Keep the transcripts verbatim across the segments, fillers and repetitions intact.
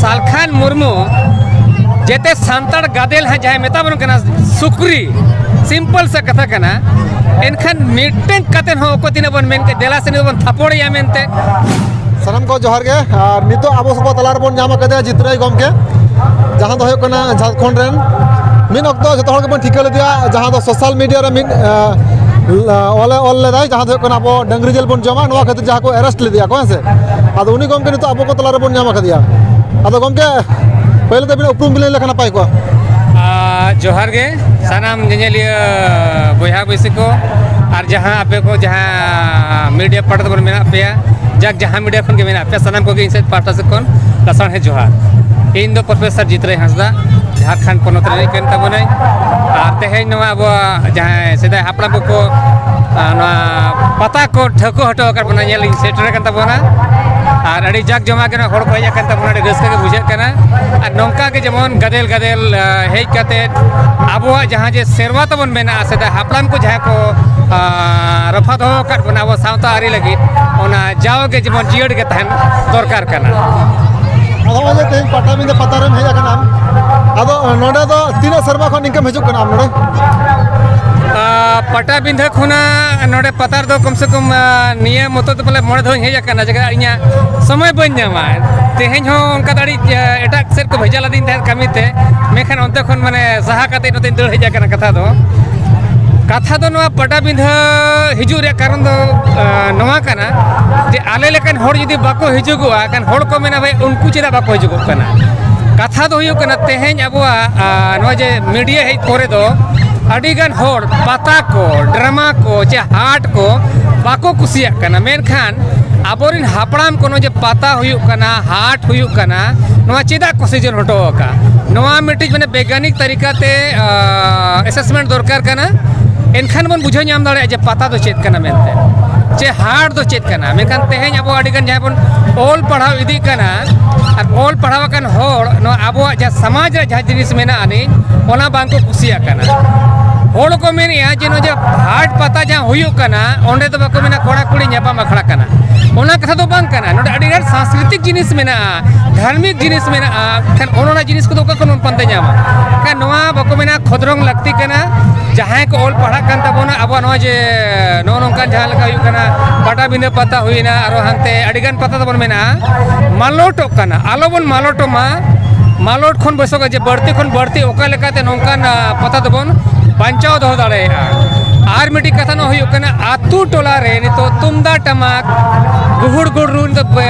ᱥᱟᱞᱠᱷᱟᱱ ᱢᱩᱨᱢᱩ ᱡᱮᱛᱮ ᱥᱟᱱᱛᱟᱲ ᱜᱟᱫᱮᱞ ᱦᱟᱸᱜ ᱡᱟᱦᱟᱸᱭ ᱢᱮᱛᱟ ᱵᱚᱱ ᱠᱟᱱᱟ ᱥᱩᱠᱨᱤ, ᱥᱤᱢᱯᱚᱞ ᱥᱟ ᱠᱟᱛᱷᱟ ᱠᱟᱱᱟ᱾ ᱮᱱᱠᱷᱟᱱ ᱢᱤᱫᱴᱟᱝ ᱠᱟᱛᱮ ᱦᱚᱸ ᱚᱠᱚᱭ ᱛᱤᱱᱟᱹᱜ ᱵᱚᱱ ᱢᱮᱱ ᱠᱮᱫ, ᱫᱮᱞᱟ ᱥᱮ ᱱᱩᱭ ᱵᱚᱱ ᱛᱷᱟᱯᱚᱲᱮᱭᱟ ᱢᱮᱱᱛᱮ᱾ ᱥᱟᱱᱟᱢ ᱠᱚ ᱡᱚᱦᱟᱨ ᱜᱮ᱾ ᱟᱨ ᱱᱤᱛᱚᱜ ᱟᱵᱚ ᱥᱚᱵᱚ ᱛᱟᱞᱟ ᱨᱮᱵᱚᱱ ᱧᱟᱢ ᱟᱠᱟᱫᱮᱭᱟ ᱡᱤᱛᱨᱟᱹᱭ ᱜᱚᱢᱠᱮ, ᱡᱟᱦᱟᱸ ᱫᱚ ᱦᱩᱭᱩᱜ ᱠᱟᱱᱟ ᱡᱷᱟᱲᱠᱷᱚᱸᱰ ᱨᱮᱱ᱾ ᱢᱤᱫ ᱚᱠᱛᱚ ᱡᱚᱛᱚ ᱦᱚᱲ ᱜᱮᱵᱚᱱ ᱴᱷᱤᱠᱟᱹ ᱞᱮᱫᱮᱭᱟ, ᱡᱟᱦᱟᱸ ᱫᱚ ᱥᱳᱥᱟᱞ ᱢᱤᱰᱤᱭᱟ ᱨᱮ ᱢᱤᱫ, ᱟᱸ, ᱚᱞᱮ ᱚᱞ ᱞᱮᱫᱟᱭ, ᱡᱟᱦᱟᱸ ᱫᱚ ᱦᱩᱭᱩᱜ ᱠᱟᱱᱟ ᱟᱵᱚ ᱰᱟᱹᱝᱨᱤ ᱡᱤᱞ ᱵᱚᱱ ᱡᱚᱢᱟ, ᱱᱚᱣᱟ ᱠᱷᱟᱹᱛᱤᱨ ᱡᱟᱦᱟᱸ ᱠᱚ ᱮᱨᱮᱥᱴ ᱞᱮᱫᱮᱭᱟ ᱠᱚ, ᱦᱮᱸ ᱥᱮ᱾ ᱟᱫᱚ ᱩᱱᱤ ᱜᱚᱢᱠᱮ ᱱᱤᱛᱚᱜ ᱟᱵᱚ ᱠᱚ ᱛᱟᱞᱟ ᱨᱮᱵᱚᱱ ᱧᱟᱢ ᱟᱠᱟᱫᱮᱭᱟ᱾ ᱟᱫᱚ ᱜᱚᱢᱠᱮ, ᱯᱳᱭᱞᱳ ᱛᱮ ᱟᱹᱵᱤᱱᱟᱜ ᱩᱯᱨᱩᱢ ᱵᱤᱱ ᱞᱟᱹᱭ ᱞᱮᱠᱷᱟᱱ ᱱᱟᱯᱟᱭ ᱠᱚᱜᱼᱟ᱾ ᱟᱨ ᱡᱚᱦᱟᱨ ᱜᱮ ᱥᱟᱱᱟᱢ ᱧᱮᱧᱮᱞᱤᱭᱟᱹ ᱵᱚᱭᱦᱟ ᱵᱤᱥᱤ ᱠᱚ, ᱟᱨ ᱡᱟᱦᱟᱸ ᱟᱯᱮ ᱠᱚ ᱡᱟᱦᱟᱸ ᱢᱤᱰᱤᱭᱟ ᱯᱟᱦᱴᱟ ᱛᱮᱵᱚᱱ ᱢᱮᱱᱟᱜ ᱯᱮᱭᱟ, ᱡᱟᱠ ᱡᱟᱦᱟᱸ ᱢᱤᱰᱤᱭᱟ ᱠᱷᱚᱱ ᱜᱮ ᱢᱮᱱᱟᱜ ᱯᱮᱭᱟ, ᱥᱟᱱᱟᱢ ᱠᱚᱜᱮ ᱤᱧ ᱥᱮᱫ ᱯᱟᱦᱴᱟ ᱥᱮᱫ ᱠᱷᱚᱱ ᱞᱟᱥᱟᱲᱦᱮᱸ ᱡᱚᱦᱟᱨ᱾ ᱤᱧ ᱫᱚ ᱯᱨᱚᱯᱷᱮᱥᱚᱨ ᱡᱤᱛᱨᱟᱹᱭ ᱦᱟᱸᱥᱫᱟ, ᱡᱷᱟᱲᱠᱷᱚᱸᱰ ᱯᱚᱱᱚᱛ ᱨᱤᱱᱤᱡ ᱠᱟᱱ ᱛᱟᱵᱚᱱᱟᱹᱧ᱾ ᱟᱨ ᱛᱮᱦᱮᱧ ᱱᱚᱣᱟ ᱟᱵᱚᱣᱟᱜ ᱡᱟᱦᱟᱸᱭ ᱥᱮᱫᱟᱭ ᱦᱟᱯᱲᱟᱢ ᱠᱚᱠᱚ, ᱟᱨ ᱱᱚᱣᱟ ᱯᱟᱛᱟ ᱠᱚ ᱴᱷᱟᱹᱣᱠᱟᱹ ᱦᱚᱴᱚ ᱟᱠᱟᱫ ᱵᱚᱱᱟ, ᱧᱮᱞ ᱤᱧ ᱥᱮᱴᱮᱨ ᱟᱠᱟᱱ ᱛᱟᱵᱚᱱᱟ᱾ ᱟᱨ ᱟᱹᱰᱤ ᱡᱟᱠ ᱡᱚᱢᱟᱜ ᱜᱮ ᱱᱚᱣᱟ ᱦᱚᱲ ᱠᱚ ᱦᱮᱡ ᱟᱠᱟᱱ ᱛᱟᱵᱚᱱᱟ, ᱟᱹᱰᱤ ᱨᱟᱹᱥᱠᱟᱹ ᱜᱮ ᱵᱩᱡᱷᱟᱹᱜ ᱠᱟᱱᱟ᱾ ᱟᱨ ᱱᱚᱝᱠᱟ ᱜᱮ ᱡᱮᱢᱚᱱ ᱜᱟᱫᱮᱞ ᱜᱟᱫᱮᱞ, ᱟ, ᱦᱮᱡ ᱠᱟᱛᱮᱫ ᱟᱵᱚᱣᱟᱜ ᱡᱟᱦᱟᱸ ᱡᱮ ᱥᱮᱨᱣᱟ ᱛᱟᱵᱚᱱ ᱢᱮᱱᱟᱜᱼᱟ, ᱥᱮᱫᱟᱭ ᱦᱟᱯᱲᱟᱢ ᱠᱚ ᱡᱟᱦᱟᱸ ᱠᱚ, ᱟ, ᱨᱚᱯᱷᱟ ᱫᱚᱦᱚ ᱟᱠᱟᱫ ᱵᱚᱱᱟ ᱟᱵᱚ ᱥᱟᱶᱛᱟ ᱟᱹᱨᱤ ᱞᱟᱹᱜᱤᱫ, ᱚᱱᱟ ᱡᱟᱣ ᱜᱮ ᱡᱮᱢᱚᱱ ᱡᱤᱭᱟᱹᱲ ᱜᱮ ᱛᱟᱦᱮᱱ ᱫᱚᱨᱠᱟᱨ ᱠᱟᱱᱟ᱾ ᱟᱫᱚ ᱱᱚᱜᱼᱚᱭ ᱡᱮ ᱛᱮᱦᱮᱧ ᱯᱟᱴᱟᱵᱤᱸᱫᱟᱹ ᱯᱟᱛᱟ ᱨᱮᱢ ᱦᱮᱡ ᱟᱠᱟᱱᱟ, ᱟᱫᱚ ᱱᱚᱰᱮ ᱫᱚ ᱛᱤᱱᱟᱹᱜ ᱥᱮᱨᱢᱟ ᱠᱷᱚᱱ ᱱᱤᱝᱠᱟᱹᱢ ᱦᱤᱡᱩᱜ ᱠᱟᱱᱟ ᱟᱢ ᱱᱚᱰᱮ? ᱟ, ᱯᱟᱴᱟᱵᱤᱸᱫᱷᱟᱹ ᱠᱷᱚᱱᱟᱜ ᱱᱚᱰᱮ ᱯᱟᱛᱟ ᱨᱮᱫᱚ ᱠᱚᱢ ᱥᱮ ᱠᱚᱢ, ᱟ, ᱱᱤᱭᱟᱹ ᱢᱚᱛᱚ ᱫᱚ ᱯᱟᱞᱮ ᱢᱚᱬᱮ ᱫᱷᱟᱣ ᱤᱧ ᱦᱮᱡ ᱟᱠᱟᱱᱟ, ᱪᱮᱫᱟᱜ ᱤᱧᱟᱹᱜ ᱥᱚᱢᱚᱭ ᱵᱟᱹᱧ ᱧᱟᱢᱟ᱾ ᱛᱮᱦᱮᱧ ᱦᱚᱸ ᱚᱱᱠᱟ ᱫᱚ ᱟᱹᱰᱤ, ᱟ, ᱮᱴᱟᱜ ᱥᱮᱫ ᱠᱚ ᱵᱷᱮᱡᱟ ᱞᱮᱫᱤᱧ ᱛᱟᱦᱮᱸᱫ ᱠᱟᱹᱢᱤᱛᱮ, ᱢᱮᱱᱠᱷᱟᱱ ᱚᱱᱛᱮ ᱠᱷᱚᱱ ᱢᱟᱱᱮ ᱥᱟᱦᱟ ᱠᱟᱛᱮ ᱱᱚᱛᱮᱧ ᱫᱟᱹᱲ ᱦᱮᱡ ᱟᱠᱟᱱᱟ᱾ ᱠᱟᱛᱷᱟ ᱫᱚ, ᱠᱟᱛᱷᱟ ᱫᱚ ᱱᱚᱣᱟ ᱯᱟᱴᱟᱵᱤᱸᱫᱷᱟᱹ ᱦᱤᱡᱩᱜ ᱨᱮᱭᱟᱜ ᱠᱟᱨᱚᱱ ᱫᱚ, ᱟ, ᱱᱚᱣᱟ ᱠᱟᱱᱟ ᱡᱮ ᱟᱞᱮ ᱞᱮᱠᱟᱱ ᱦᱚᱲ ᱡᱩᱫᱤ ᱵᱟᱠᱚ ᱦᱤᱡᱩᱜᱚᱜᱼᱟ, ᱠᱷᱟᱱ ᱦᱚᱲ ᱠᱚ ᱢᱮᱱᱟ, "ᱵᱷᱟᱭ, ᱩᱱᱠᱩ ᱪᱮᱫᱟᱜ ᱵᱟᱠᱚ ᱦᱤᱡᱩᱜᱚᱜ ᱠᱟᱱᱟ?" ᱠᱟᱛᱷᱟ ᱫᱚ ᱦᱩᱭᱩᱜ ᱠᱟᱱᱟ, ᱛᱮᱦᱮᱧ ᱟᱵᱚᱣᱟᱜ, ᱟ, ᱱᱚᱣᱟ ᱡᱮ ᱢᱤᱰᱤᱭᱟ ᱦᱮᱡ ᱯᱚᱨᱮ ᱫᱚ ᱟᱹᱰᱤᱜᱟᱱ ᱦᱚᱲ ᱯᱟᱛᱟ ᱠᱚ, ᱰᱨᱟᱢᱟ ᱠᱚ, ᱪᱮ ᱦᱟᱴ ᱠᱚ ᱵᱟᱠᱚ ᱠᱩᱥᱤᱭᱟᱜ ᱠᱟᱱᱟ, ᱢᱮᱱᱠᱷᱟᱱ ᱟᱵᱚᱨᱮᱱ ᱦᱟᱯᱲᱟᱢ ᱠᱚ ᱱᱚᱜᱼᱚᱭ ᱡᱮ ᱯᱟᱛᱟ ᱦᱩᱭᱩᱜ ᱠᱟᱱᱟ, ᱦᱟᱴ ᱦᱩᱭᱩᱜ ᱠᱟᱱᱟ, ᱱᱚᱣᱟ ᱪᱮᱫᱟᱜ ᱠᱚ ᱥᱤᱨᱡᱚᱱ ᱦᱚᱴᱚ ᱟᱠᱟᱫᱼᱟ? ᱱᱚᱣᱟ ᱢᱤᱫᱴᱤᱡ ᱢᱟᱱᱮ ᱵᱮᱜᱽᱜᱟᱱᱤᱠ ᱛᱟᱹᱨᱤᱠᱟᱛᱮ, ᱟ, assessment ᱫᱚᱨᱠᱟᱨ ᱠᱟᱱᱟ᱾ ᱮᱱᱠᱷᱟᱱ ᱵᱚᱱ ᱵᱩᱡᱷᱟᱹᱣ ᱧᱟᱢ ᱫᱟᱲᱮᱭᱟᱜᱼᱟ ᱡᱮ ᱯᱟᱛᱟ ᱫᱚ ᱪᱮᱫ ᱠᱟᱱᱟ ᱢᱮᱱᱛᱮ, ᱪᱮ ᱦᱟᱴ ᱫᱚ ᱪᱮᱫ ᱠᱟᱱᱟ᱾ ᱢᱮᱱᱠᱷᱟᱱ ᱛᱮᱦᱮᱧ ᱟᱵᱚ ᱟᱹᱰᱤᱜᱟᱱ ᱡᱟᱦᱟᱸᱭ ᱵᱚᱱ ᱚᱞ ᱯᱟᱲᱦᱟᱣ ᱤᱫᱤᱜ ᱠᱟᱱᱟ, ᱟᱨ ᱚᱞ ᱯᱟᱲᱦᱟᱣ ᱟᱠᱟᱱ ᱦᱚᱲ ᱱᱚᱣᱟ ᱟᱵᱚᱣᱟᱜ ᱡᱟᱦᱟᱸ ᱥᱚᱢᱟᱡᱽ ᱨᱮ ᱡᱟᱦᱟᱸ ᱡᱤᱱᱤᱥ ᱢᱮᱱᱟᱜ ᱟᱹᱱᱤᱡ, ᱚᱱᱟ ᱵᱟᱝ ᱠᱚ ᱠᱩᱥᱤᱭᱟᱜ ᱠᱟᱱᱟ᱾ ᱦᱚᱲ ᱠᱚ ᱢᱮᱱᱮᱫᱼᱟ ᱡᱮ ᱱᱚᱜᱼᱚᱭ ᱡᱮ ᱦᱟᱴ ᱯᱟᱛᱟ ᱡᱟᱦᱟᱸ ᱦᱩᱭᱩᱜ ᱠᱟᱱᱟ, ᱚᱸᱰᱮ ᱫᱚ ᱵᱟᱠᱚ ᱢᱮᱱᱟ ᱠᱚᱲᱟ ᱠᱩᱲᱤ ᱧᱟᱯᱟᱢ ᱟᱠᱷᱲᱟ ᱠᱟᱱᱟ᱾ ᱚᱱᱟ ᱠᱟᱛᱷᱟ ᱫᱚ ᱵᱟᱝ ᱠᱟᱱᱟ᱾ ᱱᱚᱰᱮ ᱟᱹᱰᱤ ᱜᱟᱱ ᱥᱟᱝᱥᱠᱨᱤᱛᱤᱠ ᱡᱤᱱᱤᱥ ᱢᱮᱱᱟᱜᱼᱟ, ᱫᱷᱟᱨᱢᱤᱠ ᱡᱤᱱᱤᱥ ᱢᱮᱱᱟᱜᱼᱟ᱾ ᱠᱷᱟᱱ ᱚᱱ ᱚᱱᱟ ᱡᱤᱱᱤᱥ ᱠᱚᱫᱚ ᱚᱠᱟ ᱠᱷᱚᱱ ᱵᱚᱱ ᱯᱟᱱᱛᱮ ᱧᱟᱢᱟ? ᱠᱷᱟᱱ ᱱᱚᱣᱟ ᱵᱟᱠᱚ ᱢᱮᱱᱟ ᱠᱷᱚᱸᱫᱽᱨᱚᱝ ᱞᱟᱹᱠᱛᱤ ᱠᱟᱱᱟ᱾ ᱡᱟᱦᱟᱸᱭ ᱠᱚ ᱚᱞ ᱯᱟᱲᱦᱟᱜ ᱠᱟᱱ ᱛᱟᱵᱚᱱᱟ, ᱟᱵᱚᱣᱟᱜ ᱱᱚᱜᱼᱚᱭ ᱡᱮ ᱱᱚᱜᱼᱚ ᱱᱚᱝᱠᱟᱱ ᱡᱟᱦᱟᱸ ᱞᱮᱠᱟ ᱦᱩᱭᱩᱜ ᱠᱟᱱᱟ ᱯᱟᱴᱟᱵᱤᱸᱫᱷᱟᱹ ᱯᱟᱛᱟ ᱦᱩᱭᱱᱟ, ᱟᱨᱚ ᱦᱟᱱᱛᱮ ᱟᱹᱰᱤ ᱜᱟᱱ ᱯᱟᱛᱟ ᱛᱟᱵᱚᱱ ᱢᱮᱱᱟᱜᱼᱟ, ᱢᱟᱞᱚᱴᱚᱜ ᱠᱟᱱᱟ᱾ ᱟᱞᱚ ᱵᱚᱱ ᱢᱟᱞᱚᱴᱚᱜ ᱢᱟ᱾ ᱢᱟᱞᱚᱴ ᱠᱷᱚᱱ ᱵᱚᱭᱥᱚᱜ ᱡᱮ ᱵᱟᱹᱲᱛᱤ ᱠᱷᱚᱱ ᱵᱟᱹᱲᱛᱤ ᱚᱠᱟ ᱞᱮᱠᱟᱛᱮ ᱱᱚᱝᱠᱟᱱ, ᱟ, ᱯᱟᱛᱟ ᱫᱚᱵᱚᱱ ᱵᱟᱧᱪᱟᱣ ᱫᱚᱦᱚ ᱫᱟᱲᱮᱭᱟᱜᱼᱟ᱾ ᱟᱨ ᱢᱤᱫᱴᱤᱡ ᱠᱟᱛᱷᱟ ᱱᱚᱣᱟ ᱦᱩᱭᱩᱜ ᱠᱟᱱᱟ, ᱟᱛᱳ ᱴᱚᱞᱟ ᱨᱮ ᱱᱤᱛᱚᱜ ᱛᱩᱢᱫᱟᱜ ᱴᱟᱢᱟᱠ, ᱜᱩᱦᱩᱲ ᱜᱩᱲᱨᱩ ᱱᱤᱛᱚᱜ, ᱮ,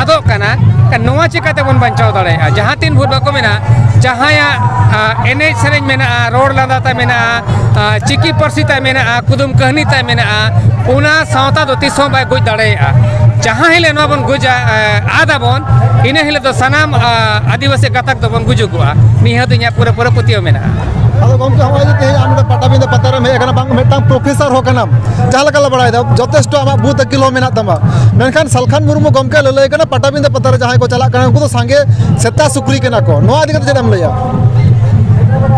ᱟᱫᱚᱜ ᱠᱟᱱᱟ᱾ ᱱᱚᱣᱟ ᱪᱤᱠᱟᱹ ᱛᱮᱵᱚᱱ ᱵᱟᱧᱪᱟᱣ ᱫᱟᱲᱮᱭᱟᱜᱼᱟ? ᱡᱟᱦᱟᱸ ᱛᱤᱱ ᱵᱷᱳᱨ ᱵᱟᱠᱚ ᱢᱮᱱᱟ, ᱡᱟᱦᱟᱸᱭᱟᱜ, ᱟ, ᱮᱱᱮᱡ ᱥᱮᱨᱮᱧ ᱢᱮᱱᱟᱜᱼᱟ, ᱨᱚᱲ ᱞᱟᱸᱫᱟ ᱛᱟᱭ ᱢᱮᱱᱟᱜᱼᱟ, ᱟ, ᱪᱤᱠᱤ ᱯᱟᱹᱨᱥᱤ ᱛᱟᱭ ᱢᱮᱱᱟᱜᱼᱟ, ᱠᱩᱫᱩᱢ ᱠᱟᱹᱦᱱᱤ ᱛᱟᱭ ᱢᱮᱱᱟᱜᱼᱟ, ᱚᱱᱟ ᱥᱟᱶᱛᱟ ᱫᱚ ᱛᱤᱥ ᱦᱚᱸ ᱵᱟᱭ ᱜᱚᱡ ᱫᱟᱲᱮᱭᱟᱜᱼᱟ᱾ ᱡᱟᱦᱟᱸ ᱦᱤᱞᱳᱜ ᱱᱚᱣᱟ ᱵᱚᱱ ᱜᱚᱡᱟ, ᱮ, ᱟᱫ ᱟᱵᱚᱱ, ᱤᱱᱟᱹ ᱦᱤᱞᱳᱜ ᱫᱚ ᱥᱟᱱᱟᱢ, ᱟ, ᱟᱹᱫᱤᱵᱟᱹᱥᱤ ᱜᱟᱛᱟᱠ ᱫᱚᱵᱚᱱ ᱜᱩᱡᱩᱜᱚᱜᱼᱟ᱾ ᱱᱤᱭᱟᱹ ᱫᱚ ᱤᱧᱟᱹᱜ ᱯᱩᱨᱟᱹ ᱯᱩᱨᱟᱹ ᱯᱟᱹᱛᱭᱟᱹᱣ ᱢᱮᱱᱟᱜᱼᱟ᱾ ᱟᱫᱚ ᱜᱚᱢᱠᱮ, ᱦᱚᱸᱜᱼᱚᱭ ᱡᱮ ᱛᱮᱦᱮᱧ ᱟᱢ ᱱᱚᱰᱮ ᱯᱟᱴᱟᱵᱤᱸᱫᱟᱹ ᱯᱟᱛᱟ ᱨᱮᱢ ᱦᱮᱡ ᱟᱠᱟᱱᱟ, ᱵᱟᱝ ᱢᱤᱫᱴᱟᱝ ᱯᱨᱚᱯᱷᱮᱥᱟᱨ ᱦᱚᱸ ᱠᱟᱱᱟᱢ, ᱡᱟᱦᱟᱸ ᱞᱮᱠᱟ ᱞᱮ ᱵᱟᱲᱟᱭᱮᱫᱟ ᱡᱚᱛᱷᱮᱥᱴᱚ ᱟᱢᱟᱜ ᱵᱩᱫᱷ ᱟᱹᱠᱤᱞ ᱦᱚᱸ ᱢᱮᱱᱟᱜ ᱛᱟᱢᱟ, ᱢᱮᱱᱠᱷᱟᱱ ᱥᱟᱞᱠᱷᱟᱱ ᱢᱩᱨᱢᱩ ᱜᱚᱢᱠᱮ ᱞᱟᱹᱞᱟᱹᱭ ᱠᱟᱱᱟ ᱯᱟᱴᱟᱵᱤᱸᱫᱟᱹ ᱯᱟᱛᱟ ᱨᱮ ᱡᱟᱦᱟᱸᱭ ᱠᱚ ᱪᱟᱞᱟᱜ ᱠᱟᱱᱟ ᱩᱱᱠᱩ ᱫᱚ ᱥᱟᱸᱜᱮ ᱥᱮᱛᱟ ᱥᱩᱠᱨᱤ ᱠᱟᱱᱟ ᱠᱚ᱾ ᱱᱚᱣᱟ ᱤᱫᱤ ᱠᱟᱛᱮ ᱪᱮᱫ ᱮᱢ ᱞᱟᱹᱭᱟ?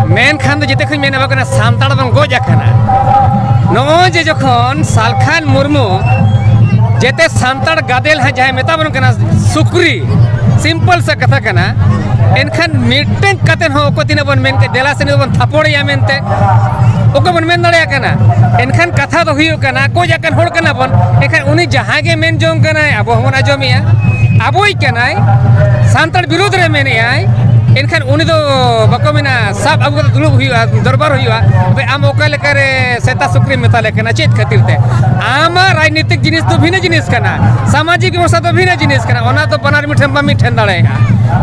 ᱢᱮᱱᱠᱷᱟᱱ ᱫᱚ ᱡᱮᱛᱮ ᱠᱷᱚᱱ ᱢᱮᱱ ᱮᱦᱚᱵ ᱠᱟᱱᱟ, ᱥᱟᱱᱛᱟᱲ ᱵᱚᱱ ᱜᱚᱡ ᱟᱠᱟᱱᱟ᱾ ᱱᱚᱜᱼᱚᱭ ᱡᱮ ᱡᱚᱠᱷᱚᱱ ᱥᱟᱞᱠᱷᱟᱱ ᱢᱩᱨᱢᱩ ᱡᱮᱛᱮ ᱥᱟᱱᱛᱟᱲ ᱜᱟᱫᱮᱞ ᱦᱟᱸᱜ ᱡᱟᱦᱟᱸᱭ ᱢᱮᱛᱟ ᱵᱚᱱ ᱠᱟᱱᱟ ᱥᱩᱠᱨᱤ, ᱥᱤᱢᱯᱚᱞ ᱥᱟ ᱠᱟᱛᱷᱟ ᱠᱟᱱᱟ᱾ ᱮᱱᱠᱷᱟᱱ ᱢᱤᱫᱴᱟᱝ ᱠᱟᱛᱮ ᱦᱚᱸ ᱚᱠᱚᱭ ᱛᱤᱱᱟᱹᱜ ᱵᱚᱱ ᱢᱮᱱ ᱠᱮᱫ, "ᱫᱮᱞᱟ ᱥᱮ ᱱᱩᱭ ᱵᱚᱱ ᱛᱷᱟᱯᱚᱲᱮᱭᱟ" ᱢᱮᱱᱛᱮ, ᱚᱠᱚᱭ ᱵᱚᱱ ᱢᱮᱱ ᱫᱟᱲᱮᱭᱟᱜ ᱠᱟᱱᱟ? ᱮᱱᱠᱷᱟᱱ ᱠᱟᱛᱷᱟ ᱫᱚ ᱦᱩᱭᱩᱜ ᱠᱟᱱᱟ, ᱜᱚᱡ ᱟᱠᱟᱱ ᱦᱚᱲ ᱠᱟᱱᱟ ᱵᱚᱱ, ᱮᱱᱠᱷᱟᱱ ᱩᱱᱤ ᱡᱟᱦᱟᱸ ᱜᱮ ᱢᱮᱱ ᱡᱚᱝ ᱠᱟᱱᱟᱭ, ᱟᱵᱚ ᱦᱚᱸᱵᱚᱱ ᱟᱸᱡᱚᱢᱮᱭᱟ᱾ ᱟᱵᱚᱭᱤᱡ ᱠᱟᱱᱟᱭ, ᱥᱟᱱᱛᱟᱲ ᱵᱤᱨᱩᱫᱽ ᱨᱮ ᱢᱮᱱᱮᱜᱼᱟᱭ, ᱮᱱᱠᱷᱟᱱ ᱩᱱᱤ ᱫᱚ ᱵᱟᱠᱚ ᱢᱮᱱᱟ, ᱥᱟᱵ ᱟᱹᱜᱩ ᱠᱟᱛᱮ ᱫᱩᱲᱩᱵ ᱦᱩᱭᱩᱜᱼᱟ, ᱫᱚᱨᱵᱟᱨ ᱦᱩᱭᱩᱜᱼᱟ᱾ ᱛᱚᱵᱮ ᱟᱢ ᱚᱠᱟ ᱞᱮᱠᱟᱨᱮ ᱥᱮᱛᱟ ᱥᱩᱠᱨᱤᱢ ᱢᱮᱛᱟ ᱞᱮ ᱠᱟᱱᱟ? ᱪᱮᱫ ᱠᱷᱟᱹᱛᱤᱨ ᱛᱮ? ᱟᱢᱟᱜ ᱨᱟᱡᱽᱱᱤᱛᱤᱠ ᱡᱤᱱᱤᱥ ᱫᱚ ᱵᱷᱤᱱᱟᱹ ᱡᱤᱱᱤᱥ ᱠᱟᱱᱟ, ᱥᱟᱢᱟᱡᱤᱠ ᱵᱮᱵᱚᱥᱛᱷᱟ ᱫᱚ ᱵᱷᱤᱱᱟᱹ ᱡᱤᱱᱤᱥ ᱠᱟᱱᱟ, ᱚᱱᱟ ᱫᱚ ᱵᱟᱱᱟᱨ ᱢᱤᱫ ᱴᱷᱮᱱ ᱵᱟᱢ ᱢᱤᱫ ᱴᱷᱮᱱ ᱫᱟᱲᱮᱭᱟᱜᱼᱟ᱾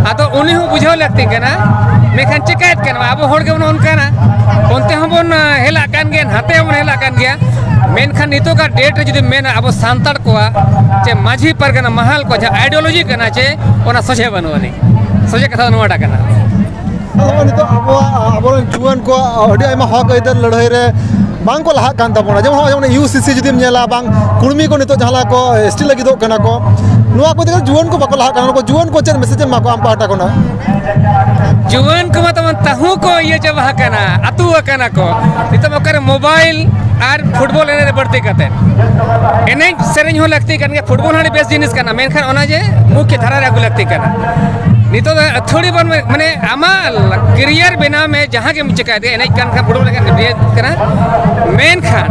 ᱟᱫᱚ ᱩᱱᱤ ᱦᱚᱸ ᱵᱩᱡᱷᱟᱹᱣ ᱞᱟᱹᱠᱛᱤ ᱠᱟᱱᱟ᱾ ᱢᱮᱱᱠᱷᱟᱱ ᱪᱤᱠᱟᱹᱭᱮᱫ ᱠᱟᱱᱟ, ᱟᱵᱚ ᱦᱚᱲ ᱜᱮᱵᱚᱱ ᱚᱱᱠᱟᱱᱟ, ᱚᱱᱛᱮ ᱦᱚᱸᱵᱚᱱ, ᱟ, ᱦᱮᱞᱟᱜ ᱠᱟᱱ ᱜᱮᱭᱟ, ᱱᱟᱛᱮ ᱦᱚᱸᱵᱚᱱ ᱦᱮᱞᱟᱜ ᱠᱟᱱ ᱜᱮᱭᱟ᱾ ᱢᱮᱱᱠᱷᱟᱱ ᱱᱤᱛᱚᱜᱟᱜ date ᱨᱮ ᱡᱩᱫᱤ ᱢᱮᱱᱟ, ᱟᱵᱚ ᱥᱟᱱᱛᱟᱲ ᱠᱚᱣᱟᱜ ᱪᱮ ᱢᱟᱹᱡᱷᱤ ᱯᱟᱨᱜᱟᱱᱟ ᱢᱟᱦᱟᱞ ᱠᱚ ᱡᱟᱦᱟᱸ ideology ᱠᱟᱱᱟ ᱪᱮ, ᱚᱱᱟ ᱥᱚᱡᱷᱮ ᱵᱟᱹᱱᱩᱜ ᱟᱹᱱᱤᱡ, ᱥᱚᱡᱷᱮ ᱠᱟᱛᱷᱟ ᱫᱚ ᱱᱚᱣᱟᱴᱟᱜ ᱠᱟᱱᱟ᱾ ᱟᱫᱚ ᱱᱚᱜᱼᱚᱭ ᱱᱤᱛᱚᱜ ᱟᱵᱚᱣᱟᱜ, ᱟᱵᱚᱨᱮᱱ ᱡᱩᱣᱟᱹᱱ ᱠᱚᱣᱟᱜ ᱟᱹᱰᱤ ᱟᱭᱢᱟ ᱦᱚᱠ ᱟᱹᱭᱫᱟᱹᱨ ᱞᱟᱹᱲᱦᱟᱹᱭ ᱨᱮ ᱵᱟᱝ ᱠᱚ ᱞᱟᱦᱟᱜ ᱠᱟᱱ ᱛᱟᱵᱚᱱᱟ᱾ ᱡᱮᱢᱚᱱ ᱱᱚᱜᱼᱚᱭ ᱡᱮᱢᱚᱱ ᱤᱭᱩ ᱥᱤ ᱥᱤ ᱡᱩᱫᱤᱢ ᱧᱮᱞᱟ, ᱵᱟᱝ ᱠᱩᱲᱢᱤ ᱠᱚ ᱱᱤᱛᱚᱜ ᱡᱟᱦᱟᱸ ᱞᱮᱠᱟ ᱠᱚ ᱮᱥ ᱴᱤ ᱞᱟᱹᱜᱤᱫᱚᱜ ᱠᱟᱱᱟ ᱠᱚ, ᱱᱚᱣᱟ ᱠᱚ ᱤᱫᱤ ᱠᱟᱛᱮ ᱡᱩᱣᱟᱹᱱ ᱠᱚ ᱵᱟᱠᱚ ᱞᱟᱦᱟᱜ ᱠᱟᱱᱟ᱾ ᱱᱩᱠᱩ ᱡᱩᱣᱟᱹᱱ ᱠᱚ ᱪᱮᱫ ᱢᱮᱥᱮᱡᱽ ᱮᱢ ᱮᱢᱟ ᱠᱚᱣᱟ ᱟᱢ ᱯᱟᱦᱴᱟ ᱠᱷᱚᱱᱟᱜ? ᱡᱩᱣᱟᱹᱱ ᱠᱚᱢᱟ ᱛᱟᱵᱚᱱ ᱛᱟᱹᱦᱩ ᱠᱚ ᱤᱭᱟᱹ ᱪᱟᱵᱟ ᱟᱠᱟᱱᱟ, ᱟᱹᱛᱩ ᱟᱠᱟᱱᱟ ᱠᱚ᱾ ᱱᱤᱛᱚᱜ ᱚᱠᱟᱨᱮ ᱢᱳᱵᱟᱭᱤᱞ ᱟᱨ ᱯᱷᱩᱴᱵᱚᱞ ᱮᱱᱮᱡ ᱨᱮ ᱵᱟᱹᱲᱛᱤ ᱠᱟᱛᱮ᱾ ᱮᱱᱮᱡ ᱥᱮᱨᱮᱧ ᱦᱚᱸ ᱞᱟᱹᱠᱛᱤ ᱠᱟᱱ ᱜᱮᱭᱟ, ᱯᱷᱩᱴᱵᱚᱞ ᱦᱚᱸ ᱟᱹᱰᱤ ᱵᱮᱥ ᱡᱤᱱᱤᱥ ᱠᱟᱱᱟ, ᱢᱮᱱᱠᱷᱟᱱ ᱚᱱᱟ ᱡᱮ ᱢᱩᱠᱷᱭᱚ ᱫᱷᱟᱨᱟ ᱨᱮ ᱟᱹᱜᱩ ᱞᱟᱹᱠᱛᱤ ᱠᱟᱱᱟ᱾ ᱱᱤᱛᱚᱜ ᱫᱚ ᱟᱹᱛᱷᱟᱹᱲᱤ ᱵᱚᱱ ᱢᱮ-, ᱢᱟᱱᱮ ᱟᱢᱟᱜ career ᱵᱮᱱᱟᱣ ᱢᱮ, ᱡᱟᱦᱟᱸ ᱜᱮᱢ ᱪᱤᱠᱟᱹᱭ ᱛᱮ, ᱮᱱᱮᱡ ᱠᱟᱱ ᱠᱷᱟᱱ, ᱯᱷᱩᱴᱵᱚᱞ ᱠᱟᱱ ᱠᱷᱟᱱ, ᱠᱟᱱᱟ᱾ ᱢᱮᱱᱠᱷᱟᱱ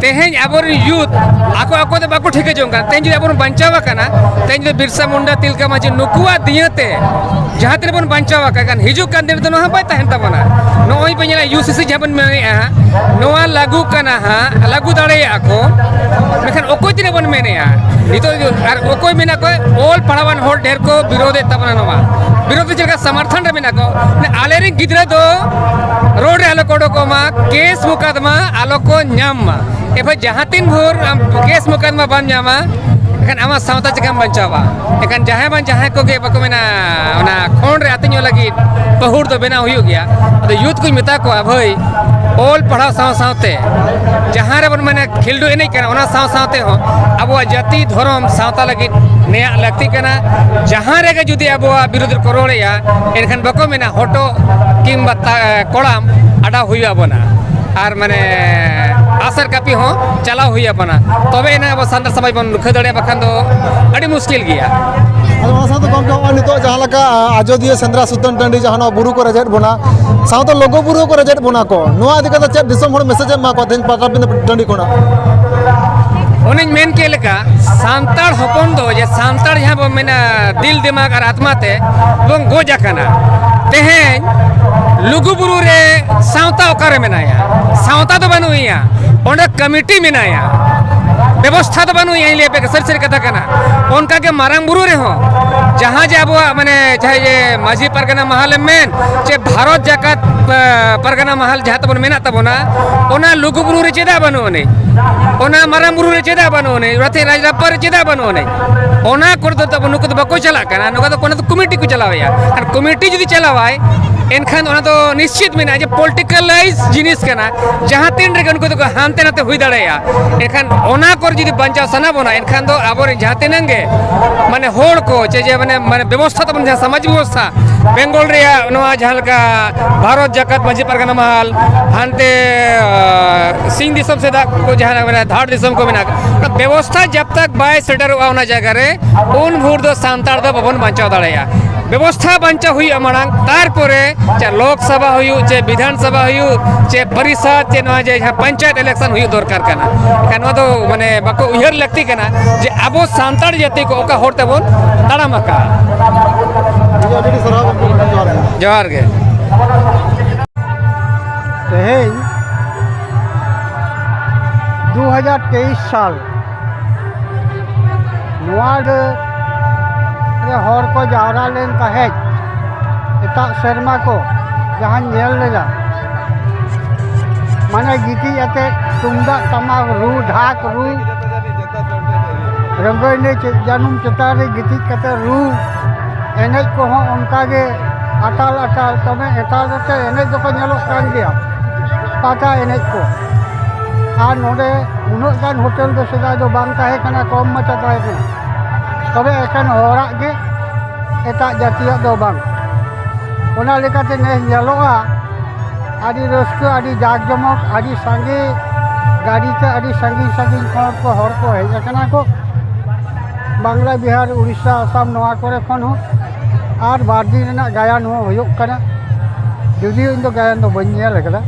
ᱛᱮᱦᱮᱧ ᱟᱵᱚᱨᱮᱱ youth ᱟᱠᱚ ᱟᱠᱚ ᱛᱮ ᱵᱟᱠᱚ ᱴᱷᱤᱠᱟᱹ ᱡᱚᱝ ᱠᱟᱱᱟ᱾ ᱛᱮᱦᱮᱧ ᱡᱩᱫᱤ ᱟᱵᱚ ᱵᱚᱱ ᱵᱟᱧᱪᱟᱣ ᱟᱠᱟᱱᱟ, ᱛᱮᱦᱮᱧ ᱡᱩᱫᱤ ᱵᱤᱨᱥᱟ ᱢᱩᱱᱰᱟ, ᱛᱤᱞᱠᱟᱹ ᱢᱟᱹᱡᱷᱤ ᱱᱩᱠᱩᱣᱟᱜ ᱫᱤᱭᱟᱹ ᱛᱮ ᱡᱟᱦᱟᱸ ᱛᱤᱱᱟᱹᱜ ᱵᱚᱱ ᱵᱟᱧᱪᱟᱣ ᱟᱠᱟᱫ ᱠᱷᱟᱱ, ᱦᱤᱡᱩᱜ ᱠᱟᱱ ᱫᱤᱱ ᱨᱮᱫᱚ ᱱᱚᱣᱟ ᱦᱚᱸ ᱵᱟᱭ ᱛᱟᱦᱮᱱ ᱛᱟᱵᱚᱱᱟ᱾ ᱱᱚᱜᱼᱚᱭ ᱯᱮ ᱧᱮᱞᱟ, ᱤᱭᱩ ᱥᱤ ᱥᱤ ᱡᱟᱦᱟᱸ ᱵᱚᱱ ᱢᱮᱱᱮᱫᱼᱟ, ᱱᱚᱣᱟ ᱞᱟᱹᱜᱩ ᱠᱟᱱᱟ ᱦᱟᱸᱜ, ᱞᱟᱹᱜᱩ ᱫᱟᱲᱮᱭᱟᱜᱼᱟ ᱠᱚ, ᱢᱮᱱᱠᱷᱟᱱ ᱚᱠᱚᱭ ᱛᱤᱱᱟᱹᱜ ᱵᱚᱱ ᱢᱮᱱᱮᱫᱼᱟ? ᱱᱤᱛᱚᱜ ᱟᱨ ᱚᱠᱚᱭ ᱢᱮᱱᱟᱜ ᱠᱚᱣᱟ? ᱚᱞ ᱯᱟᱲᱦᱟᱣᱟᱱ ᱦᱚᱲ ᱰᱷᱮᱨ ᱠᱚ ᱵᱤᱨᱳᱫᱮᱫ ᱛᱟᱵᱚᱱᱟ᱾ ᱱᱚᱣᱟ ᱵᱤᱨᱳᱫ ᱫᱚ ᱪᱮᱫ ᱞᱮᱠᱟ ᱥᱚᱢᱚᱨᱛᱷᱚᱱ ᱨᱮ ᱢᱮᱱᱟᱜ ᱠᱚᱣᱟ? ᱢᱟᱱᱮ ᱟᱞᱮᱨᱮᱱ ᱜᱤᱫᱽᱨᱟᱹ ᱫᱚ ᱨᱳᱰ ᱨᱮ ᱟᱞᱚ ᱠᱚ ᱚᱰᱚᱠᱚᱜ ᱢᱟ, ᱠᱮᱥ ᱢᱩᱠᱟᱫᱢᱟ ᱟᱞᱚ ᱠᱚ ᱧᱟᱢ ᱢᱟ᱾ ᱮ ᱵᱷᱟᱭ, ᱡᱟᱦᱟᱸ ᱛᱤᱱ ᱵᱷᱳᱨ ᱟᱢ ᱠᱮᱥ ᱢᱩᱠᱟᱫᱢᱟ ᱵᱟᱢ ᱧᱟᱢᱟ, ᱮᱱᱠᱷᱟᱱ ᱟᱢᱟᱜ ᱥᱟᱶᱛᱟ ᱪᱤᱠᱟᱢ ᱵᱟᱧᱪᱟᱣᱟ? ᱮᱱᱠᱷᱟᱱ ᱡᱟᱦᱟᱸᱭ ᱵᱟᱝ ᱡᱟᱦᱟᱸᱭ ᱠᱚᱜᱮ ᱵᱟᱠᱚ ᱢᱮᱱᱟ, ᱚᱱᱟ ᱠᱷᱚᱸᱰ ᱨᱮ ᱟᱹᱛᱤᱧᱚᱜ ᱞᱟᱹᱜᱤᱫ ᱯᱟᱹᱦᱩᱲ ᱫᱚ ᱵᱮᱱᱟᱣ ᱦᱩᱭᱩᱜ ᱜᱮᱭᱟ᱾ ᱟᱫᱚ youth ᱠᱚᱧ ᱢᱮᱛᱟ ᱠᱚᱣᱟ, ᱵᱷᱟᱹᱭ, ᱚᱞ ᱯᱟᱲᱦᱟᱣ ᱥᱟᱶ ᱥᱟᱶᱛᱮ ᱡᱟᱦᱟᱸ ᱨᱮᱵᱚᱱ ᱢᱮᱱᱟ ᱠᱷᱮᱞᱰᱩ ᱮᱱᱮᱡ ᱠᱟᱱᱟ, ᱚᱱᱟ ᱥᱟᱶ ᱥᱟᱶᱛᱮ ᱦᱚᱸ ᱟᱵᱚᱣᱟᱜ ᱡᱟᱹᱛᱤ, ᱫᱷᱚᱨᱚᱢ, ᱥᱟᱶᱛᱟ ᱞᱟᱹᱜᱤᱫ ᱱᱮᱭᱟᱜ ᱞᱟᱹᱠᱛᱤ ᱠᱟᱱᱟ᱾ ᱡᱟᱦᱟᱸ ᱨᱮᱜᱮ ᱡᱩᱫᱤ ᱟᱵᱚᱣᱟᱜ ᱵᱤᱨᱩᱫᱷ ᱨᱮᱠᱚ ᱨᱚᱲᱮᱜᱼᱟ, ᱮᱱᱠᱷᱟᱱ ᱵᱟᱠᱚ ᱢᱮᱱᱟ, ᱦᱚᱴᱚᱜ ᱠᱤᱝᱵᱟ ᱛᱟ-, ᱠᱚᱲᱟᱢ ᱟᱰᱟᱣ ᱦᱩᱭᱩᱜ ᱟᱵᱚᱱᱟ᱾ ᱟᱨ ᱢᱟᱱᱮ ᱟᱥᱟᱨ ᱠᱟᱹᱯᱤ ᱦᱚᱸ ᱪᱟᱞᱟᱣ ᱦᱩᱭ ᱟᱵᱚᱱᱟ, ᱛᱚᱵᱮ ᱮᱱᱟᱝ ᱟᱵᱚ ᱥᱟᱱᱛᱟᱲ ᱥᱚᱢᱟᱡᱽ ᱵᱚᱱ ᱨᱩᱠᱷᱟᱹ ᱫᱟᱲᱮᱭᱟᱜᱼᱟ, ᱵᱟᱠᱷᱟᱱ ᱫᱚ ᱟᱹᱰᱤ ᱢᱩᱥᱠᱤᱞ ᱜᱮᱭᱟ᱾ ᱟᱫᱚ ᱚᱱᱟ ᱥᱟᱶᱛᱮ ᱜᱚᱢᱠᱮ, ᱱᱚᱜᱼᱚᱭ ᱱᱤᱛᱚᱜ ᱡᱟᱦᱟᱸ ᱞᱮᱠᱟ, ᱟ, ᱟᱡᱚᱫᱤᱭᱟᱹ ᱥᱮᱸᱫᱽᱨᱟ ᱥᱩᱛᱟᱹᱱ ᱴᱟᱺᱰᱤ ᱡᱟᱦᱟᱸ ᱱᱚᱣᱟ ᱵᱩᱨᱩ ᱠᱚ ᱨᱮᱡᱮᱫ ᱵᱚᱱᱟ, ᱥᱟᱶᱛᱮ ᱞᱩᱜᱩ ᱵᱩᱨᱩ ᱠᱚ ᱨᱮᱡᱮᱫ ᱵᱚᱱᱟ ᱠᱚ, ᱱᱚᱣᱟ ᱤᱫᱤ ᱠᱟᱛᱮ ᱪᱮᱫ ᱫᱤᱥᱚᱢ ᱦᱚᱲ ᱢᱮᱥᱮᱡᱽ ᱮᱢ ᱮᱢᱟ ᱠᱚᱣᱟ ᱛᱮᱦᱮᱧ ᱯᱟᱴᱟᱵᱤᱸᱫᱷᱟᱹ ᱴᱟᱺᱰᱤ ᱠᱷᱚᱱᱟᱜ? ᱚᱱᱮᱧ ᱢᱮᱱ ᱠᱮᱫ ᱞᱮᱠᱟ, ᱥᱟᱱᱛᱟᱲ ᱦᱚᱯᱚᱱ ᱫᱚ ᱡᱮ ᱥᱟᱱᱛᱟᱲ ᱡᱟᱦᱟᱸ ᱵᱚᱱ ᱢᱮᱱᱟ, ᱫᱤᱞ ᱫᱤᱢᱟᱜᱽ ᱟᱨ ᱟᱛᱢᱟ ᱛᱮ ᱵᱚᱱ ᱜᱚᱡ ᱟᱠᱟᱱᱟ᱾ ᱛᱮᱦᱮᱧ ᱞᱩᱜᱩ ᱵᱩᱨᱩ ᱨᱮ ᱥᱟᱶᱛᱟ ᱚᱠᱟᱨᱮ ᱢᱮᱱᱟᱭᱟ? ᱥᱟᱶᱛᱟ ᱫᱚ ᱵᱟᱹᱱᱩᱜ ᱮᱭᱟ, ᱚᱸᱰᱮ ᱠᱚᱢᱤᱴᱤ ᱢᱮᱱᱟᱭᱟ, ᱵᱮᱵᱚᱥᱛᱷᱟ ᱫᱚ ᱵᱟᱹᱱᱩᱜ ᱮᱭᱟ᱾ ᱤᱧ ᱞᱟᱹᱭ ᱟᱯᱮ ᱥᱟᱹᱨᱤ ᱥᱟᱹᱨᱤ ᱠᱟᱛᱷᱟ ᱠᱟᱱᱟ᱾ ᱚᱱᱠᱟᱜᱮ ᱢᱟᱨᱟᱝ ᱵᱩᱨᱩ ᱨᱮᱦᱚᱸ ᱡᱟᱦᱟᱸ ᱡᱮ ᱟᱵᱚᱣᱟᱜ ᱢᱟᱱᱮ ᱡᱟᱦᱟᱸᱭ ᱡᱮ ᱢᱟᱹᱡᱷᱤ ᱯᱟᱨᱜᱟᱱᱟ ᱢᱟᱦᱟᱞ ᱮᱢ ᱢᱮᱱ, ᱪᱮ ᱵᱷᱟᱨᱚᱛ ᱡᱟᱠᱟᱛ, ᱮ, ᱯᱟᱨᱜᱟᱱᱟ ᱢᱟᱦᱟᱞ ᱡᱟᱦᱟᱸ ᱛᱟᱵᱚᱱ ᱢᱮᱱᱟᱜ ᱛᱟᱵᱚᱱᱟ, ᱚᱱᱟ ᱞᱩᱜᱩ ᱵᱩᱨᱩ ᱨᱮ ᱪᱮᱫᱟᱜ ᱵᱟᱹᱱᱩᱜ ᱟᱹᱱᱤᱡ? ᱚᱱᱟ ᱢᱟᱨᱟᱝ ᱵᱩᱨᱩ ᱨᱮ ᱪᱮᱫᱟᱜ ᱵᱟᱹᱱᱩᱜ ᱟᱹᱱᱤᱡ? ᱚᱱᱟᱛᱮ ᱨᱟᱡᱽᱨᱟᱯᱯᱟ ᱨᱮ ᱪᱮᱫᱟᱜ ᱵᱟᱹᱱᱩᱜ ᱟᱹᱱᱤᱡ? ᱚᱱᱟ ᱠᱚᱨᱮ ᱫᱚ ᱛᱟᱵᱚ ᱱᱩᱠᱩ ᱫᱚ ᱵᱟᱠᱚ ᱪᱟᱞᱟᱜ ᱠᱟᱱᱟ᱾ ᱱᱚᱝᱠᱟ ᱫᱚ ᱠᱚᱱᱚ ᱫᱚ ᱠᱚᱢᱤᱴᱤ ᱠᱚ ᱪᱟᱞᱟᱣᱮᱭᱟ᱾ ᱟᱨ ᱠᱚᱢᱤᱴᱤ ᱡᱩᱫᱤ ᱪᱟᱞᱟᱣᱟᱭ, ᱮᱱᱠᱷᱟᱱ ᱚᱱᱟ ᱫᱚ ᱱᱤᱥᱪᱤᱛ ᱢᱮᱱᱟᱜᱼᱟ ᱡᱮ ᱯᱚᱞᱤᱴᱤᱠᱟᱞᱟᱭᱤᱡᱽ ᱡᱤᱱᱤᱥ ᱠᱟᱱᱟ᱾ ᱡᱟᱦᱟᱸ ᱛᱤᱱ ᱨᱮᱜᱮ ᱩᱱᱠᱩ ᱫᱚᱠᱚ ᱦᱟᱱᱛᱮ ᱱᱟᱛᱮ ᱦᱩᱭ ᱫᱟᱲᱮᱭᱟᱜᱼᱟ᱾ ᱮᱱᱠᱷᱟᱱ ᱚᱱᱟ ᱠᱚᱨᱮ ᱡᱩᱫᱤ ᱵᱟᱧᱪᱟᱣ ᱥᱟᱱᱟ ᱵᱚᱱᱟ, ᱮᱱᱠᱷᱟᱱ ᱫᱚ ᱟᱵᱚᱨᱮᱱ ᱡᱟᱦᱟᱸ ᱛᱤᱱᱟᱹᱜ ᱜᱮ ᱢᱟᱱᱮ ᱦᱚᱲ ᱠᱚ ᱪᱮ ᱡᱮ ᱢᱟᱱᱮ ᱢᱟᱱᱮ ᱵᱮᱵᱚᱥᱛᱷᱟ ᱛᱟᱵᱚᱱ, ᱡᱟᱦᱟᱸ ᱥᱟᱢᱟᱡᱤᱠ ᱵᱮᱵᱚᱥᱛᱷᱟ, ᱵᱮᱝᱜᱚᱞ ᱨᱮᱭᱟᱜ ᱱᱚᱣᱟ ᱡᱟᱦᱟᱸ ᱞᱮᱠᱟ ᱵᱷᱟᱨᱚᱛ ᱡᱟᱠᱟᱛ ᱢᱟᱹᱡᱷᱤ ᱯᱟᱨᱜᱟᱱᱟ ᱢᱟᱦᱟᱞ, ᱦᱟᱱᱛᱮ ᱟᱸ, ᱥᱤᱧ ᱫᱤᱥᱚᱢ ᱥᱮᱫᱟᱜ ᱠᱚ ᱡᱟᱦᱟᱸ ᱢᱟᱱᱮ ᱫᱷᱟᱲ ᱫᱤᱥᱚᱢ ᱠᱚ ᱢᱮᱱᱟᱜ, ᱚᱱᱟ ᱵᱮᱵᱚᱥᱛᱷᱟ ᱡᱟᱵ ᱛᱟᱠ ᱵᱟᱭ ᱥᱮᱴᱮᱨᱚᱜᱼᱟ ᱚᱱᱟ ᱡᱟᱭᱜᱟ ᱨᱮ, ᱩᱱ ᱵᱷᱳᱨ ᱫᱚ ᱥᱟᱱᱛᱟᱲ ᱫᱚ ᱵᱟᱵᱚᱱ ᱵᱟᱧᱪᱟᱣ ᱫᱟᱲᱮᱭᱟᱜᱼᱟ᱾ ᱵᱮᱵᱚᱥᱛᱷᱟ ᱵᱟᱧᱪᱟᱣ ᱦᱩᱭᱩᱜᱼᱟ ᱢᱟᱲᱟᱝ, ᱛᱟᱨᱯᱚᱨᱮ ᱪᱮ ᱞᱳᱠ ᱥᱚᱵᱷᱟ ᱦᱩᱭᱩᱜ, ᱪᱮ ᱵᱤᱫᱷᱟᱱ ᱥᱚᱵᱷᱟ ᱦᱩᱭᱩᱜ, ᱪᱮ ᱯᱚᱨᱤᱥᱚᱫ, ᱪᱮ ᱱᱚᱣᱟ ᱡᱮ ᱡᱟᱦᱟᱸ ᱯᱚᱧᱪᱟᱭᱮᱛ ᱤᱞᱮᱠᱥᱚᱱ ᱦᱩᱭᱩᱜ ᱫᱚᱨᱠᱟᱨ ᱠᱟᱱᱟ᱾ ᱮᱱᱠᱷᱟᱱ ᱱᱚᱣᱟ ᱫᱚ ᱢᱟᱱᱮ ᱵᱟᱠᱚ ᱩᱭᱦᱟᱹᱨ ᱞᱟᱹᱠᱛᱤ ᱠᱟᱱᱟ ᱡᱮ ᱟᱵᱚ ᱥᱟᱱᱛᱟᱲ ᱡᱟᱹᱛᱤ ᱠᱚ ᱚᱠᱟ ᱦᱚᱨ ᱛᱮᱵᱚᱱ ᱛᱟᱲᱟᱢ ᱟᱠᱟᱫᱼᱟ᱾ ᱟᱹᱰᱤ ᱟᱹᱰᱤ ᱥᱟᱨᱦᱟᱣ ᱜᱚᱢᱠᱮ, ᱡᱚᱦᱟᱨ ᱜᱮ᱾ ᱡᱚᱦᱟᱨ ᱜᱮ᱾ ᱛᱮᱦᱮᱧ ᱫᱩ ᱦᱟᱡᱟᱨ ᱛᱮᱭᱤᱥ ᱥᱟᱞ ᱱᱚᱣᱟ ᱨᱮ ᱦᱚᱲ ᱠᱚ ᱡᱟᱣᱨᱟ ᱞᱮᱱ ᱛᱟᱦᱮᱸᱫ, ᱮᱴᱟᱜ ᱥᱮᱨᱢᱟ ᱠᱚ ᱡᱟᱦᱟᱸᱧ ᱧᱮᱞ ᱞᱮᱫᱟ, ᱢᱟᱱᱮ ᱜᱤᱛᱤᱡ ᱟᱛᱮ ᱛᱩᱢᱫᱟᱜ ᱴᱟᱢᱟᱠ ᱨᱩ, ᱰᱷᱟᱠ ᱨᱩ, ᱨᱚᱝᱜᱚᱭ ᱮᱱᱮᱡ, ᱪᱮᱫ ᱡᱟᱹᱱᱩᱢ ᱪᱮᱛᱟᱱ ᱨᱮ ᱜᱤᱛᱤᱡ ᱠᱟᱛᱮ ᱨᱩ, ᱮᱱᱮᱡ ᱠᱚᱦᱚᱸ ᱚᱱᱠᱟ ᱜᱮ ᱟᱴᱟᱞ ᱟᱴᱟᱞ, ᱛᱚᱵᱮ ᱮᱴᱟᱞ ᱠᱟᱛᱮ ᱮᱱᱮᱡ ᱫᱚᱠᱚ ᱧᱮᱞᱚᱜ ᱠᱟᱱ ᱜᱮᱭᱟ, ᱯᱟᱛᱟ ᱮᱱᱮᱡ ᱠᱚ᱾ ᱟᱨ ᱱᱚᱰᱮ ᱩᱱᱟᱹᱜ ᱜᱟᱱ ᱦᱳᱴᱮᱞ ᱫᱚ ᱥᱮᱫᱟᱭ ᱫᱚ ᱵᱟᱝ ᱛᱟᱦᱮᱸ ᱠᱟᱱᱟ, ᱠᱚᱢ ᱢᱟᱪᱷᱟ ᱛᱟᱦᱮᱸ ᱠᱟᱱᱟ, ᱛᱚᱵᱮ ᱮᱠᱮᱱ ᱦᱚᱲᱟᱜ ᱜᱮ, ᱮᱴᱟᱜ ᱡᱟᱹᱛᱤᱭᱟᱜ ᱫᱚ ᱵᱟᱝ᱾ ᱚᱱᱟ ᱞᱮᱠᱟᱛᱮ ᱱᱮᱥ ᱧᱮᱞᱚᱜᱼᱟ, ᱟᱹᱰᱤ ᱨᱟᱹᱥᱠᱟᱹ, ᱟᱹᱰᱤ ᱡᱟᱠ ᱡᱚᱢᱚᱠ, ᱟᱹᱰᱤ ᱥᱟᱸᱜᱮ ᱜᱟᱹᱰᱤ ᱛᱮ ᱟᱹᱰᱤ ᱥᱟᱺᱜᱤᱧ ᱥᱟᱺᱜᱤᱧ ᱠᱷᱚᱱ ᱠᱚ ᱦᱚᱲ ᱠᱚ ᱦᱮᱡ ᱟᱠᱟᱱᱟ ᱠᱚ, ᱵᱟᱝᱞᱟ, ᱵᱤᱦᱟᱨ, ᱩᱲᱤᱥᱥᱟ, ᱟᱥᱟᱢ, ᱱᱚᱣᱟ ᱠᱚᱨᱮ ᱠᱷᱚᱱ ᱦᱚᱸ᱾ ᱟᱨ ᱵᱟᱨ ᱫᱤᱱ ᱨᱮᱱᱟᱜ ᱜᱟᱭᱟᱱ ᱦᱚᱸ ᱦᱩᱭᱩᱜ ᱠᱟᱱᱟ, ᱡᱩᱫᱤᱭᱳ ᱤᱧ ᱫᱚ ᱜᱟᱭᱟᱱ ᱫᱚ ᱵᱟᱹᱧ ᱧᱮᱞ ᱟᱠᱟᱫᱟ᱾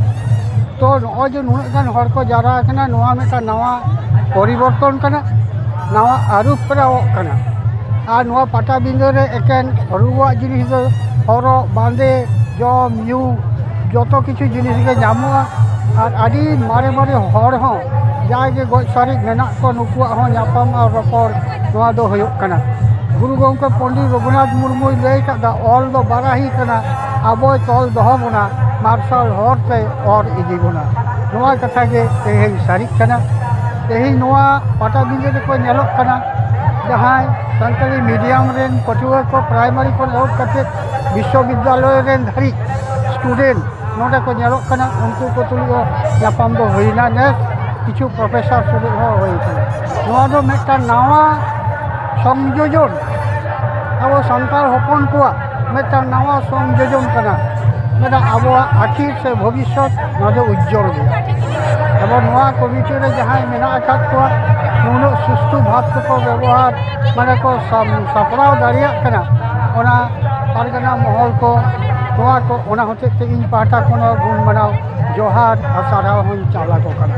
ᱛᱚ ᱱᱚᱜᱼᱚᱭ ᱡᱮ ᱱᱩᱱᱟᱹᱜ ᱜᱟᱱ ᱦᱚᱲ ᱠᱚ ᱡᱟᱣᱨᱟ ᱟᱠᱟᱱᱟ, ᱱᱚᱣᱟ ᱢᱤᱫᱴᱟᱝ ᱱᱟᱣᱟ ᱯᱚᱨᱤᱵᱚᱨᱛᱚᱱ ᱠᱟᱱᱟ, ᱱᱟᱣᱟ ᱟᱹᱨᱩ ᱯᱷᱮᱨᱟᱣᱚᱜ ᱠᱟᱱᱟ᱾ ᱟᱨ ᱱᱚᱣᱟ ᱯᱟᱴᱟᱵᱤᱸᱫᱟᱹ ᱨᱮ ᱮᱠᱮᱱ ᱨᱩᱣᱟᱜ ᱡᱤᱱᱤᱥ ᱫᱚ ᱦᱚᱨᱚᱜ ᱵᱟᱸᱫᱮ, ᱡᱚᱢ ᱧᱩ, ᱡᱚᱛᱚ ᱠᱤᱪᱷᱩ ᱡᱤᱱᱤᱥ ᱜᱮ ᱧᱟᱢᱚᱜᱼᱟ᱾ ᱟᱨ ᱟᱹᱰᱤ ᱢᱟᱨᱮ ᱢᱟᱨᱮ ᱦᱚᱲ ᱦᱚᱸ ᱡᱟᱦᱟᱸᱭ ᱜᱮ ᱜᱚᱡ ᱥᱟᱨᱮᱡ ᱢᱮᱱᱟᱜ ᱠᱚ, ᱱᱩᱠᱩᱣᱟᱜ ᱦᱚᱸ ᱧᱟᱯᱟᱢ ᱟᱨ ᱨᱚᱯᱚᱲ ᱱᱚᱣᱟ ᱫᱚ ᱦᱩᱭᱩᱜ ᱠᱟᱱᱟ᱾ ᱜᱩᱨᱩ ᱜᱚᱢᱠᱮ ᱯᱚᱱᱰᱤᱛ ᱨᱚᱜᱷᱩᱱᱟᱛᱷ ᱢᱩᱨᱢᱩᱭ ᱞᱟᱹᱭ ᱠᱟᱫᱟ, "ᱚᱞ ᱫᱚ ᱵᱟᱨᱟᱦᱤ ᱠᱟᱱᱟ, ᱟᱵᱚᱭ ᱛᱚᱞ ᱫᱚᱦᱚ ᱵᱚᱱᱟ, ᱢᱟᱨᱥᱟᱞ ᱦᱚᱨ ᱛᱮ ᱚᱨ ᱤᱫᱤ ᱵᱚᱱᱟ᱾" ᱱᱚᱣᱟ ᱠᱟᱛᱷᱟ ᱜᱮ ᱛᱮᱦᱮᱧ ᱥᱟᱹᱨᱤᱜ ᱠᱟᱱᱟ᱾ ᱛᱮᱦᱮᱧ ᱱᱚᱣᱟ ᱯᱟᱴᱟᱵᱤᱸᱫᱟᱹ ᱨᱮᱠᱚ ᱧᱮᱞᱚᱜ ᱠᱟᱱᱟ ᱡᱟᱦᱟᱸᱭ ᱥᱟᱱᱛᱟᱲᱤ ᱢᱤᱰᱤᱭᱟᱢ ᱨᱮᱱ ᱯᱟᱹᱴᱷᱩᱣᱟᱹ ᱠᱚ, ᱯᱨᱟᱭᱢᱟᱨᱤ ᱠᱷᱚᱱ ᱮᱦᱚᱵ ᱠᱟᱛᱮ ᱵᱤᱥᱥᱚᱵᱤᱫᱽᱫᱟᱞᱚᱭ ᱨᱮᱱ ᱫᱷᱟᱹᱨᱤᱡ ᱥᱴᱩᱰᱮᱱᱴ ᱱᱚᱰᱮ ᱠᱚ ᱧᱮᱞᱚᱜ ᱠᱟᱱᱟ, ᱩᱱᱠᱩ ᱠᱚ ᱛᱩᱞᱩᱡ ᱦᱚᱸ ᱧᱟᱯᱟᱢ ᱫᱚ ᱦᱩᱭᱱᱟ ᱱᱮᱥ, ᱠᱤᱪᱷᱩ ᱯᱨᱚᱯᱷᱮᱥᱚᱨ ᱥᱚᱸᱜᱮ ᱦᱚᱸ ᱦᱩᱭ ᱠᱟᱱᱟ᱾ ᱱᱚᱣᱟ ᱫᱚ ᱢᱤᱫᱴᱟᱝ ᱱᱟᱣᱟ ᱥᱚᱝᱡᱳᱡᱚᱱ, ᱟᱵᱚ ᱥᱟᱱᱛᱟᱲ ᱦᱚᱯᱚᱱ ᱠᱚᱣᱟᱜ ᱢᱤᱫᱴᱟᱝ ᱱᱟᱣᱟ ᱥᱚᱝᱡᱳᱡᱚᱱ ᱠᱟᱱᱟ᱾ ᱢᱤᱫᱴᱟᱝ ᱟᱵᱚᱣᱟᱜ ᱟᱹᱠᱷᱤᱨ ᱥᱮ ᱵᱷᱚᱵᱤᱥᱥᱚᱛ ᱱᱚᱣᱟ ᱫᱚ ᱩᱡᱽᱡᱚᱞ ᱜᱮᱭᱟ᱾ ᱟᱵᱚ ᱱᱚᱣᱟ ᱠᱚᱢᱤᱴᱤ ᱨᱮ ᱡᱟᱦᱟᱸᱭ ᱢᱮᱱᱟᱜ ᱟᱠᱟᱫ ᱠᱚᱣᱟ, ᱱᱩᱱᱟᱹᱜ ᱥᱩᱥᱴᱷᱩ ᱵᱷᱟᱵᱽ ᱛᱮᱠᱚ ᱵᱮᱵᱚᱦᱟᱨ, ᱢᱟᱱᱮ ᱠᱚ ᱥᱟᱢ-, ᱥᱟᱯᱲᱟᱣ ᱫᱟᱲᱮᱭᱟᱜ ᱠᱟᱱᱟ, ᱚᱱᱟ ᱯᱟᱨᱜᱟᱱᱟ ᱢᱚᱦᱚᱞ ᱠᱚ, ᱱᱚᱣᱟ ᱠᱚ, ᱚᱱᱟ ᱦᱚᱛᱮᱡ ᱛᱮ ᱤᱧ ᱯᱟᱦᱴᱟ ᱠᱷᱚᱱ ᱦᱚᱸ ᱜᱩᱱ ᱢᱟᱱᱟᱣ ᱡᱚᱦᱟᱨ ᱟᱨ ᱥᱟᱨᱦᱟᱣ ᱦᱚᱸᱧ ᱪᱟᱞ ᱟᱠᱚ ᱠᱟᱱᱟ᱾